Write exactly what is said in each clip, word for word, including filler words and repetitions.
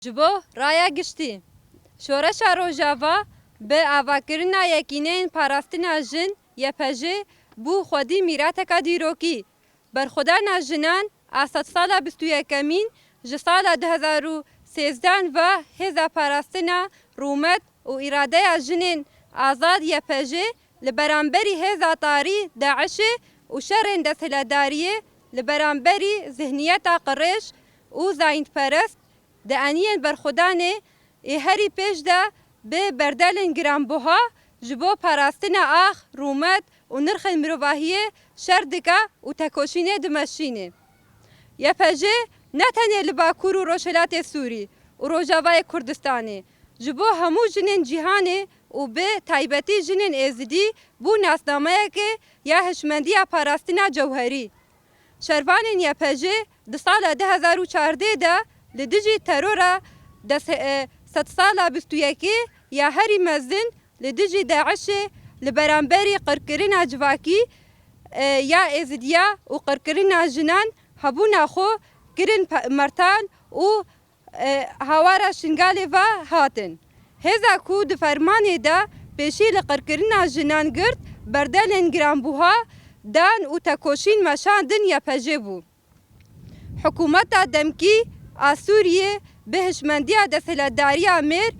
Ji bo raya giştî, Şoreşa Rojava bi avakirina Yekîneyên Parastina Jin, Y P J, bû xwedî mîrateka dîrokî. Berxwedana jinan a sedsala bîst û yekemîn ji sala du hezar û sêzdeh ve hêza parastina rûmet û îradeya jinên azad Y P J li beramberî hêza tarî DAIŞê û şerên desthilatdariyê li beramberî zihniyeta qirêj û zayîndperest di eniyên berxwedanê ê herî pêş de bi berdelên giranbuha ji bo parastina ax, rûmet û nirxên mirovahiyê şer dike û tekoşînê dimeşîne. Y P J ne tenê li Bakur û Rojhilatê Sûrî û Rojavayê Kurdistanê, ji bo hemû jinên cîhanê û bi taybetî jinên Êzidî bû nasnameyekê ya hişmendiya parastina cewherî. Şervanên Y P J di sala du hezar û çardeh de li dijî terora des-, e, sedsala bîst û yekê ya herî mezin li dijî DAIŞê li beramberî qirkirina civakî, e, ya Êzidiya û qirkirina jinan hebûna xwe kirin pe-, mertal û e, hawara Şingalê ve hatin. Hêza ku di fermanê de pêşî li qirkirina jinan girt, berdelên giranbuha dan û tekoşîn meşandin Y P J bû. Hikûmeta demkî a Sûriyê bi hişmendiya desthilatdariya mêr,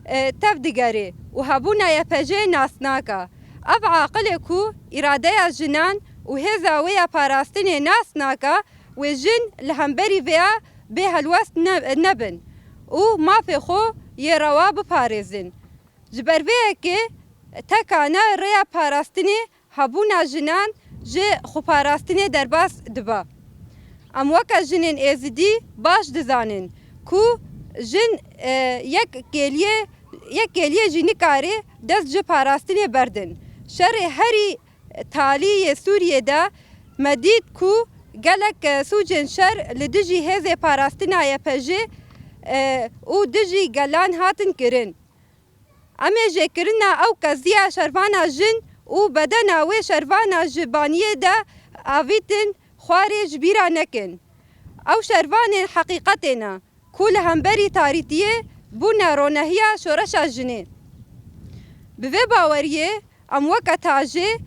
e, tev digere û hebûna Y P J nas nake. Ev aqilê ku îradeya jinan û hêza wê ya parastinê nas nake, wê jin li hemberî vêya bê helwest ne-, nebin û mafê xwe yê rewa biparêzin. Ji ber vê yekê tekane rêya parastinê hebûna jinan ji xweparastinê derbas dibe. Em weke jinên Êzidî baş dizanin ku jin, e, yek kêliyê, yek kêliyê jî nikare dest ji parastinê berdin. Şerê herî talî yê Sûriyê de me dît ku gelek, e, sûcên şer li dijî hêzê parastina Y P J, e, û dijî gelan hatin kirin. Em ê jêkirina ew qeziya şervana jin û bedena wê şervana ji baniyê de avîtin xwarê ji bîra nekin. Ew şervanên heqîqetê ne ku li hemberî tarîtiyê bûne ronehiya şoreşa jinê. Bi vê baweriyê em weke tajê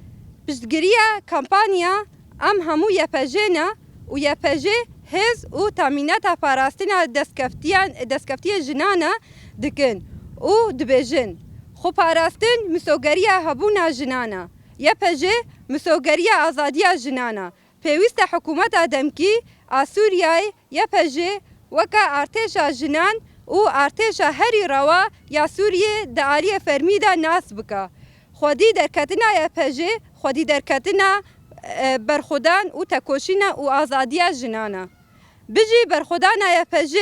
piştgiriya kampanya Em Hemû Y P J ne û Y P J hêz û temîneta parastina destkeftiyan, destkeftiyê jinan e dikin û dibêjin, xweparastin misogeriya hebûna jinan e. Y P J misogeriya azadiya jinan e. Pêwîst e hikûmeta demkî a Sûriyeyê, Y P J, weke artêşa jinan û artêşa herî rewa ya Sûriyê di aliyê fermî de nas bike. Xwedî derketina Y P J, xwedî derketina, e, berxwedan û tekoşîna û azadiya jinan e. Bijî berxwedana Y P J,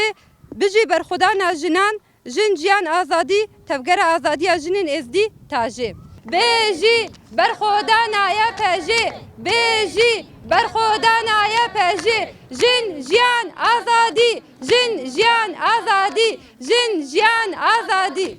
bijî berxwedana jinan, Jin, jiyan, azadî, tevgera azadiya jinên êzdî tajê. Bêjî berxwedana Y P J, bêjî berxwedana Y P J. Jin, jiyan, azadî, jin, jiyan, azadî, jin, jiyan, azadî.